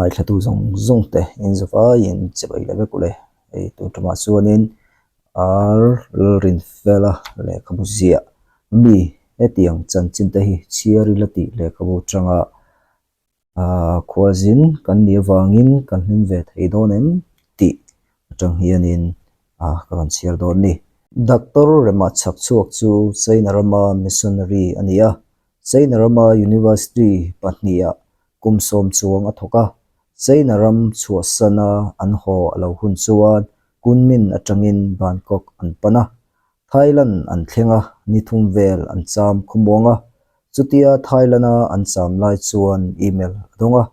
Ngaithlatu zawng zawng te in zavaiin chibai leh vek ule. Hei tun tumah chuanin Ar Lalrinfela lehkhabu ziah mi hetiang chanchin te hi chhiar ila tih lehkhabu atanga ahh khualzin kan nih avangin kan hlim ve thei dawn em tih atang hianin ah ka rawn chhiar dawn ni. Doctor Rema chhakchhuak chu China rama missionary a ni a, China rama university pahniha kum sawm chuang a thawk a, China ram chhuahsana an haw a lo hun chuan Kunmin atangin Bangkok an pan a, Thailand an thleng a, ni thum vel an cham khawmuang a. Chutia Thailand-a an cham lai chuan email a dawng a,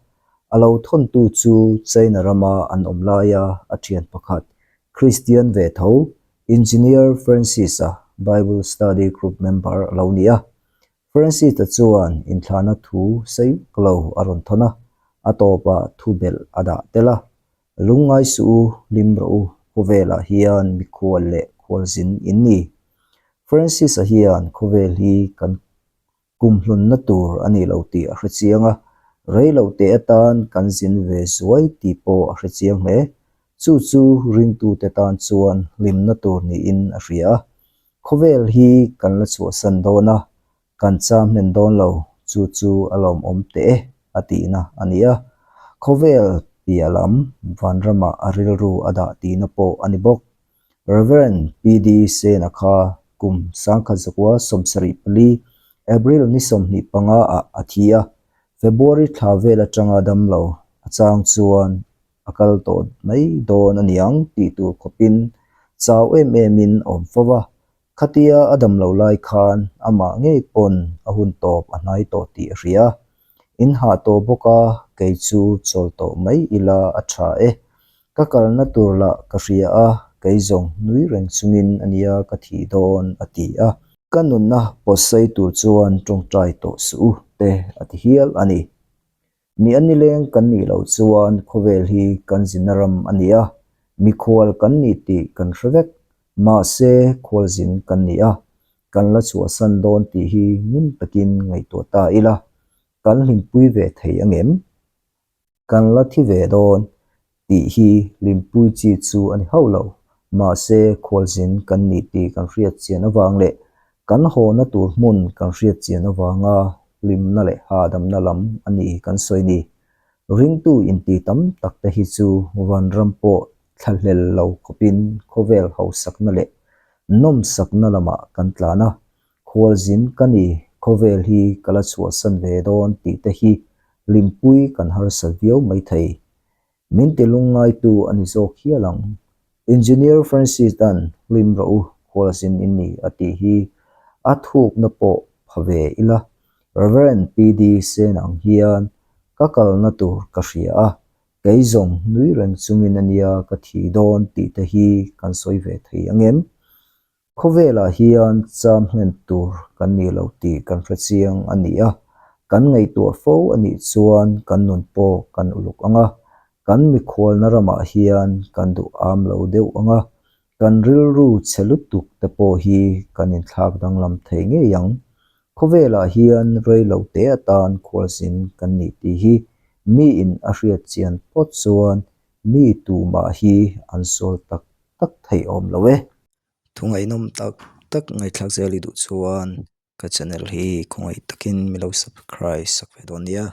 a lo thawntu chu China rama an awm laia a thian pakhat Christian ve tho Engineer Francis-a Bible Study Group member a lo ni a. Francis-a chuan inthlahna thu sei vak lo a rawn thawn a, a tawpah thu belh a dah tel a. Lungngai suh u, hlim rawh u, khawvelah hian mikhual leh khualzin in ni. Francis-a hian khawvel hi kan kumhlunna tur a ni lo tih a hre chiang a, rei lo teh atan kan zin ve zuai tih pawh a hre chiang hle. Chu chu ringtute tan chuan hlimna tur niin a hria a. Khawvel hi kan la chhuahsan dawn a, kan cham hlen dawn lo, chu chu a lawmawm teh e, a tihna a ni a. Khawvel piah lam vanramah a rilru a dah tihna pawh a ni bawk. Rev. PD Sena kha kum 1974 April ni 25 ah a thi a, February thla vel atanga damlo a chang chuan a kal tawh mai dawn a niang tih tur khawpin chau em emin a awm fo va. Khatia a dam lo lai khan amah ngei pawn a hun tawp a hnai tawh tih a hria. In hah tawh bawk a, kei chu chawl tawh mai ila a tha e. Ka kalna tur lah ka hria a, kei zawng nui reng chungin a nia ka thih dawn a ti a. Ka nunna pawtsei tur chuan tawngtai tawh suh u te a ti hial a ni. Mi a nileng kan nih loh chuan khawvel hi kan zinna ram a ni a, mikhual kan ni tih kan hre vek. Mahse, khualzin kan ni a, kan la chhuahsan dawn tih hi ngun takin ngaihtuah ta ila, kan hlimpui ve thei angem? Kan la thi ve dawn tih hi hlimpui chi chu a ni hauh lo. Mahse, khualzin kan ni tih kan hriat chian avang leh kan hawna tur hmun kan hriat chian avanga hlimna leh hahdamna lam a ni kan sawi ni. Ringtu inti tam tak te hi chu vanram pawh thlahlel lo khawpin khawvel hausakna leh nawmsakna lamah kan tlan a, Khualzin ka ni, khawvel hi ka la chhuahsan ve dawn tih te hi hlimpui kan harsa viau mai thei. Min ti lungngaitu a ni zawk hial ang. Engineer Francis Dan hlim rawh u, khualzin in ni a tih hi a thukna pawh pha ve ila. Rev. PD Sen ang hian ka kalna tur ka hria a, kei zawng nui reng chungin a nia ka thi dawn tih te hi kan sawi ve thei angem? Khawvelah hian cham hlen tur kan nih lo tih kan hre chiang a ni a, kan ngaihtuah fo a nih chuan kan nun pawh kan uluk ang a, kan mikhualna ramah hian kan duh am lo deuh ang a, kan rilru chhe lutuk te pawh hi kan inthlak danglam thei ngei ang. Khawvelah hian rei lo te atan khualzin kan nih tih hi miin a hriat chian phawt chuan mi tumah hi an sual tak tak theih awm lo e. Thu ngaihnawm tak tak ngaihthlak zel i duh chuan ka channel hi khawngaih takin mi lo subscribe sak ve dawn nia.